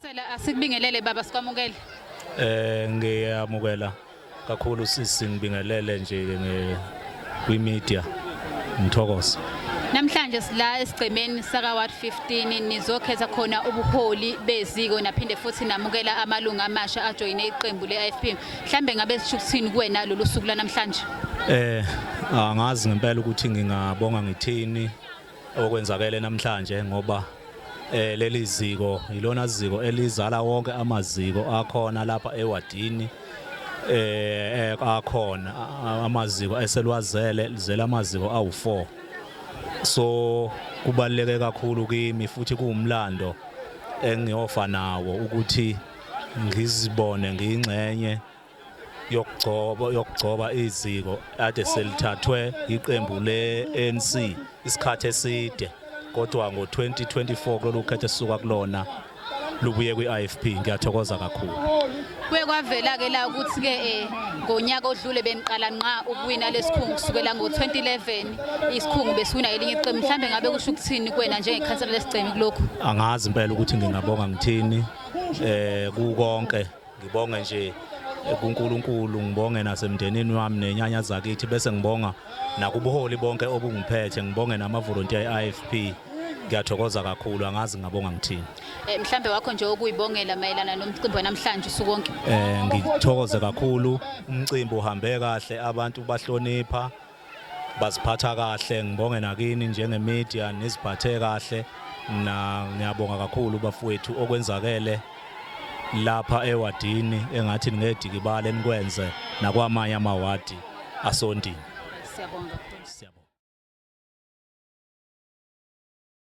Khansela, asikubingelele baba, sikwamukele. Ngiyamukela kakhulu sisi, ngibingelele nje nge kwi media. Ngithokoza. Namhlanje sila esigcemeni saka Ward 15, nizokhetha khona ubuholi beziko, naphinde futhi namukela amalungu amasha ajoyine iqembu le-IFP. Mhlambe ngabe sisho ukuthini kuwena lolu suku lanamhlanje? Angazi ngempela ukuthi ngingabonga ngithini okwenzakele namhlanje, ngoba leli ziko ilona ziko elizala wonke amaziko akhona lapha ewadini. Akhona amaziko eselwazele lizela amaziko awu4, so kubaluleke kakhulu kimi futhi kuwumlando engiyofa nawo ukuthi ngizibone ngiyingxenye yokugcoba iziko ade selithathwe iqembu le-ANC isikhathi eside, kodwa ngo-2024 kulolu khetho esisuka kulona lubuye kwi-IFP. Ngiyathokoza kakhulu. Kuye kwavela-ke la ukuthi-ke ngonyaka odlule beniqala nqa ukuwina lesikhungu kusukela ngo-2011, isikhungu besiwina elinye iqembu. Mhlambe ngabe kusho ukuthini kuwena njengekhansela lesigceme kulokhu? Angazi impela ukuthi ngingabonga ngithini kukonke. Ngibonge nje kuNkulunkulu, ngibonge nasemndenini wami nenyanya zakithi, bese ngibonga nakubuholi bonke obungiphethe, ngibonge nama-volunteer e-IFP. Ngiyathokoza kakhulu, angazi ngingabonga ngithini. Mhlambe wakho nje okuyibongela mayelana nomcimbi wanamhlanje usuku wonke. Ngithokoze kakhulu, umcimbi uhambe kahle, abantu bahlonipha, baziphatha kahle. Ngibonge nakini njenge-media, niziphathe kahle na. Ngiyabonga kakhulu bafowethu okwenzakele lapha ewadini, engathi ningedikibale nikwenze nakwamanye amawadi asondini. Siyabonga kakhulu. Siyabonga.